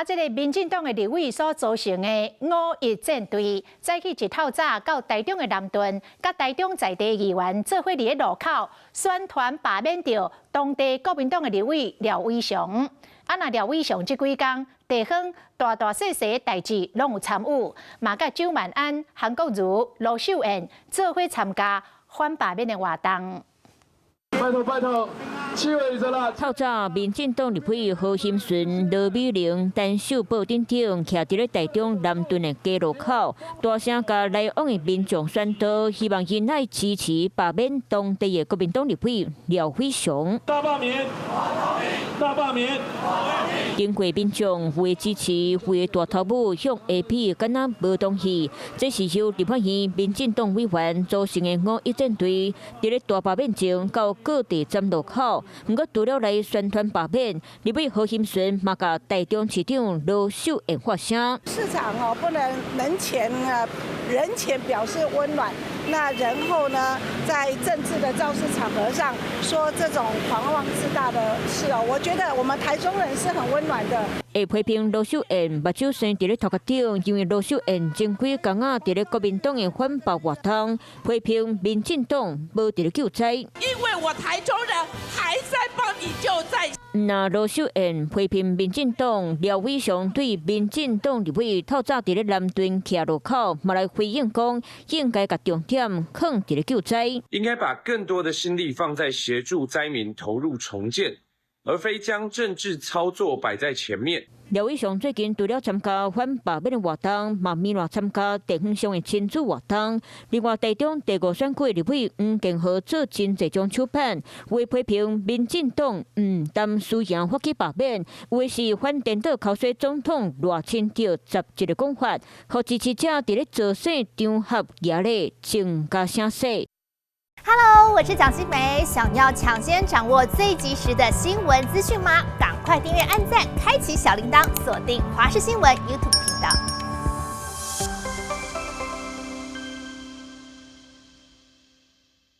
啊，這个民進黨的立委所組成的五一戰隊，早起一透早到台中的南屯，佮台中在地議員做伙佇咧路口宣傳罷免著當地國民黨的立委廖偉雄。啊，若廖偉雄這幾工地方大大細細代誌攏有參與，嘛佮蔣萬安、韓國瑜、盧秀燕做伙參加反罷免的活動。拜託拜託，7月20日。透早，民進黨立委何欣純、羅美玲、陳秀寶等等，徛佇咧台中南屯的街路口，大聲共來往的民眾宣導，希望𪜶愛支持罷免當地的國民黨立委廖偉雄。大罷免！大罷免！經過民眾有的支持，有的大頭拇向下比，敢若無當戲。這是由立法院民進黨委員組成的五一戰隊，佇咧大罷免前到各地站路口。毋過除了來宣傳罷免，立委何欣純嘛共台中市長盧秀燕發聲。市長哦，不能人前啊，人前表示溫暖，那人後呢，在政治的造勢場合上說這種狂妄自大的事哦，我覺得我們台中人是很溫暖的。會批評盧秀燕目睭生佇咧頭殼頂，因為盧秀燕前幾工仔佇咧國民黨的反罷活動，批評民進黨無佇咧救災。因為我台中人還在幫你救災。若盧秀燕批評民進黨廖偉雄對民進黨立委透早佇咧南屯徛路口，嘛來回應講，應該共重點放佇咧救災。應該把更多的心力放在協助災民投入重建，而非將政治操作擺在前面。廖偉雄最近除了參加反罷免的活動，嘛暝賴參加地方上的親子活動。另外，台中第五選區立委黃健和做真濟張手板，有的批評民進黨毋擔輸贏發起罷免，有的是反顛倒口水總統賴清德11个講法，予支持者佇咧造勢場合壓力增加聲勢。 Hello，我是蔣新梅，想要搶先掌握最及時的新聞資訊嗎？趕快訂閱、按讚、開啟小鈴鐺，鎖定華視新聞 YouTube 頻道。